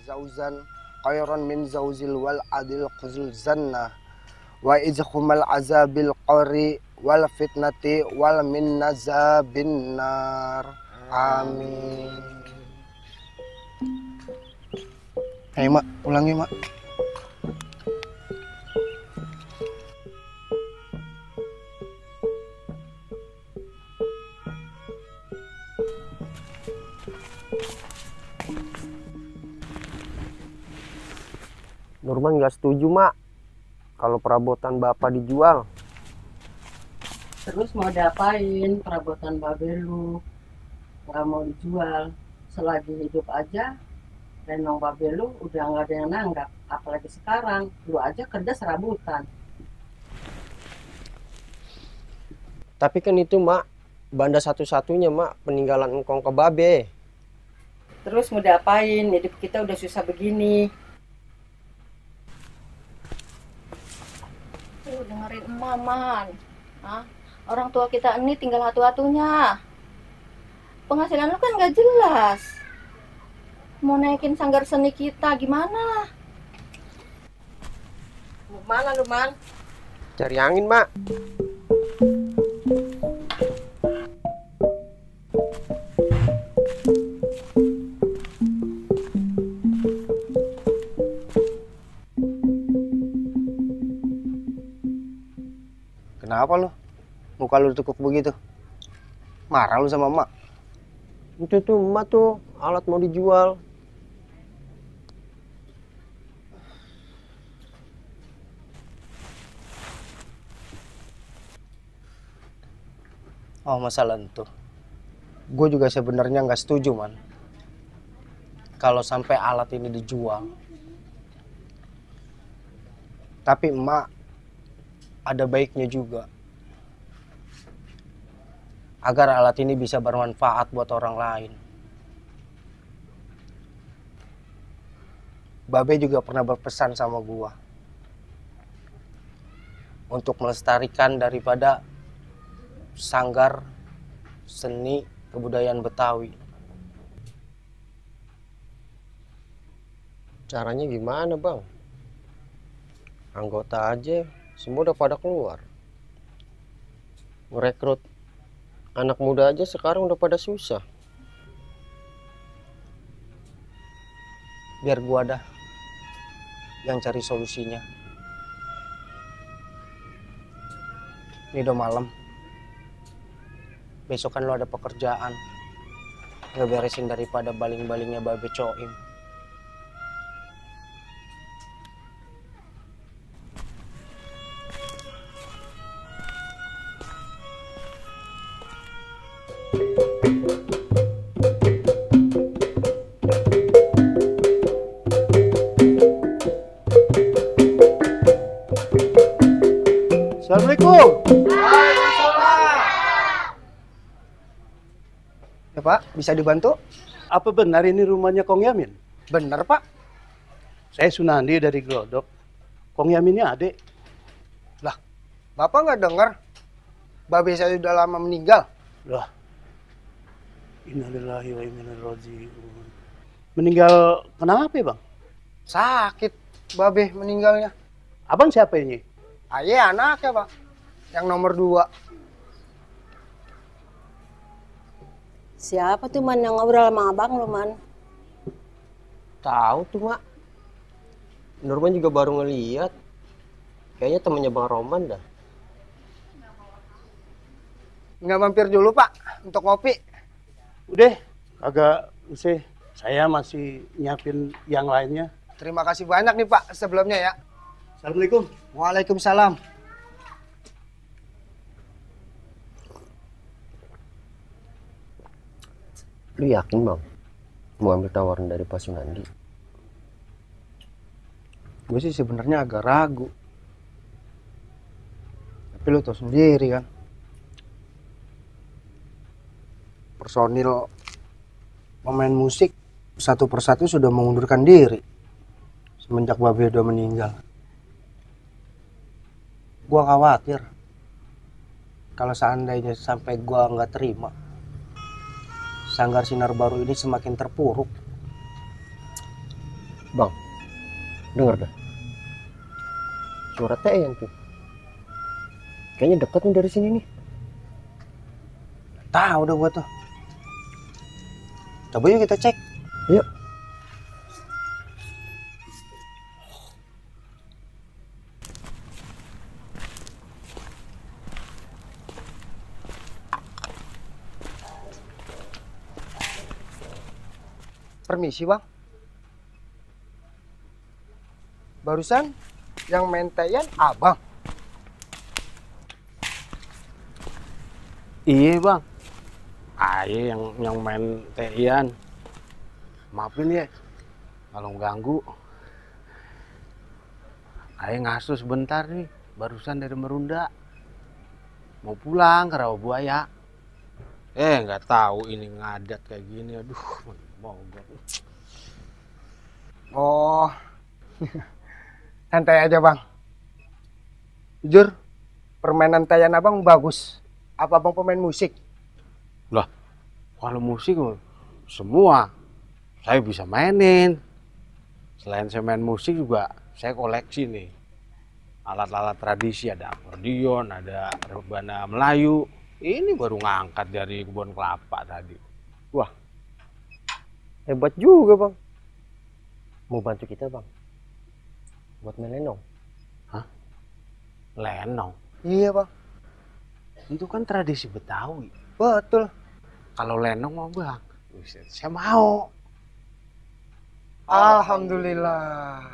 zauzan khairan min zauzil wal adil khuzul zanna wa izhumal azabil qari wal fitnati wal minnazabin nar. Amin. Ayo mak, ulangi mak. Nurman nggak setuju, Mak, kalau perabotan Bapak dijual. Terus mau diapain perabotan babe lu? Nggak mau dijual. Selagi hidup aja, renong babe lu udah nggak ada yang nanggap. Apalagi sekarang, lu aja kerja serabutan. Tapi kan itu, Mak, banda satu-satunya, Mak, peninggalan engkong ke Babe. Terus mau diapain? Hidup kita udah susah begini. Tuh, dengerin emak, Man. Hah? Orang tua kita ini tinggal hatu-hatunya. Penghasilan lu kan nggak jelas. Mau naikin sanggar seni kita gimana? Mau mana lu, Man? Cari angin, Mak. Kenapa lu? Muka lu tekuk begitu? Marah lu sama emak? Itu tuh, emak tuh, alat mau dijual. Oh, masalah itu. Gue juga sebenarnya nggak setuju, Man. Kalau sampai alat ini dijual. Tapi emak ada baiknya juga. Agar alat ini bisa bermanfaat buat orang lain. Babe juga pernah berpesan sama gua untuk melestarikan daripada sanggar seni kebudayaan Betawi. Caranya gimana, Bang? Anggota aja semua udah pada keluar. Merekrut anak muda aja sekarang udah pada susah. Biar gua ada yang cari solusinya. Ini udah malam. Besok kan lo ada pekerjaan. Ngeberesin daripada baling-balingnya Babe Coim. Assalamualaikum. Ya Pak, bisa dibantu? Apa benar ini rumahnya Kong Yamin? Bener Pak. Saya Sunandi dari Glodok. Kong Yaminnya adik. Lah, Bapak nggak dengar? Babe saya sudah lama meninggal. Lah, innalillahi wa inna ilaihi raji'un. Meninggal kenapa ya, Bang? Sakit Babe meninggalnya. Abang siapa ini? Ayah anaknya Pak, yang nomor 2. Siapa tuh, Man, yang ngobrol sama abang lu, Man? Tahu tuh, Mak. Nurman juga baru ngeliat. Kayaknya temennya Bang Roman dah. Nggak mampir dulu Pak, untuk ngopi. Udah, agak usah. Saya masih nyiapin yang lainnya. Terima kasih banyak nih Pak sebelumnya ya. Assalamualaikum. Waalaikumsalam. Lu yakin, Bang, mau ambil tawaran dari Pak Sunandi? Gue sih sebenarnya agak ragu. Tapi lu tau sendiri kan. Personil pemain musik satu persatu sudah mengundurkan diri semenjak Babe udah meninggal. Gua khawatir kalau seandainya sampai gua nggak terima, Sanggar Sinar Baru ini semakin terpuruk. Bang, denger dah. Suara Teyan tuh. Kayaknya dekat nih dari sini nih. Tahu udah gua tuh. Coba yuk kita cek. Yuk. Permisi bang. Barusan yang main Teyan abang. Iya bang. Aye yang main Teyan. Maafin ya kalau ganggu. Aye ngasuh sebentar nih, barusan dari Merunda. Mau pulang ke Rawabuaya. Nggak tahu ini ngadat kayak gini. Aduh, mau gue. Oh, santai aja bang. Jujur, permainan Teyan abang bagus. Apa abang pemain musik? Lah, kalau musik semua saya bisa mainin. Selain saya main musik juga saya koleksi nih. Alat-alat tradisi, ada akordeon, ada rebana Melayu. Ini baru ngangkat dari kebun kelapa tadi. Wah, hebat juga bang. Mau bantu kita bang, buat main lenong. Lenong. Iya bang. Itu kan tradisi Betawi. Betul. Kalau lenong mau bang, saya mau. Alhamdulillah.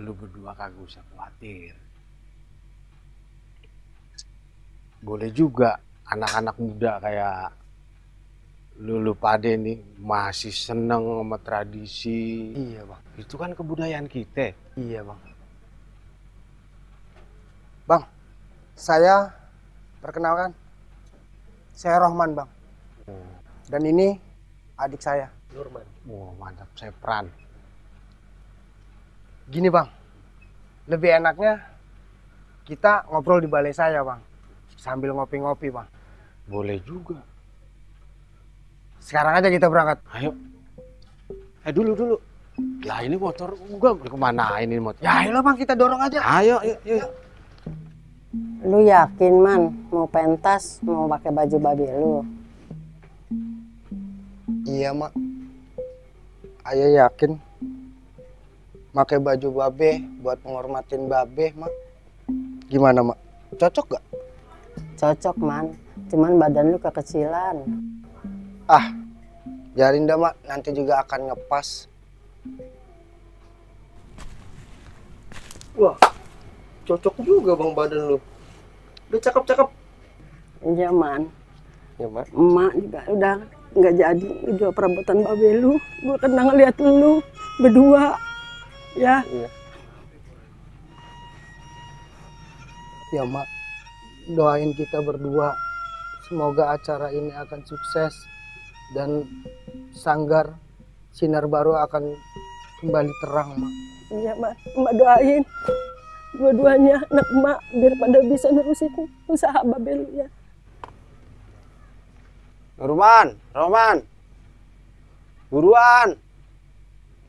Lu berdua kagak usah khawatir. Boleh juga anak-anak muda kayak lu pade nih masih seneng sama tradisi. Iya bang. Itu kan kebudayaan kita. Iya bang. Bang, saya perkenalkan. Saya Rohman bang. Dan ini adik saya. Norman. Wah mantap, saya Pran. Gini bang, lebih enaknya kita ngobrol di balai saya bang. Sambil ngopi-ngopi bang. Boleh juga. Sekarang aja kita berangkat. Ayo. Dulu. Lah ini motor gua kemana ini motor? Ya ayolah bang, kita dorong aja. Ayo. Lu yakin man mau pentas, mau pakai baju babi lu? Iya mak. Ayah yakin pakai baju babe buat menghormatin babe mak. Gimana mak? Cocok gak? Cocok man, cuman badan lu kekecilan. Ah, biarin dah mak, nanti juga akan ngepas. Wah, cocok juga bang badan lu. Udah cakep-cakep. Iya man, Ya mak. emak juga udah nggak jadi jual perabotan babe lu. Gua kan ngeliat lu berdua, ya. Iya. Ya mak, doain kita berdua. Semoga acara ini akan sukses dan sanggar Sinar Baru akan kembali terang mak. Iya mak, emak doain dua-duanya anak emak biar pada bisa nerusin usaha babe lu ya. Roman. Buruan.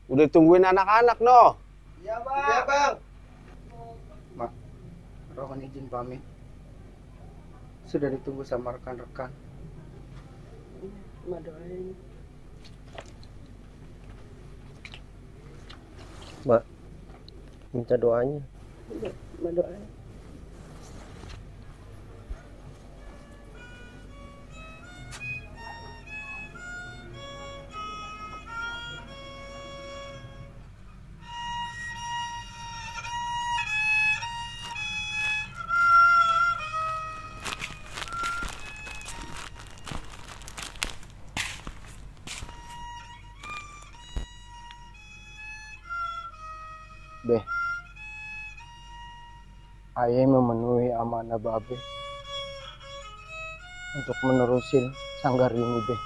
Udah tungguin anak-anak no. Iya bang. Mak, Rohman izin pamit. Sudah ditunggu sama rekan-rekan. Emak doain. Mak, minta doanya. Emak doain. Beh, ayah memenuhi amanah babe untuk menerusin sanggar ini beh.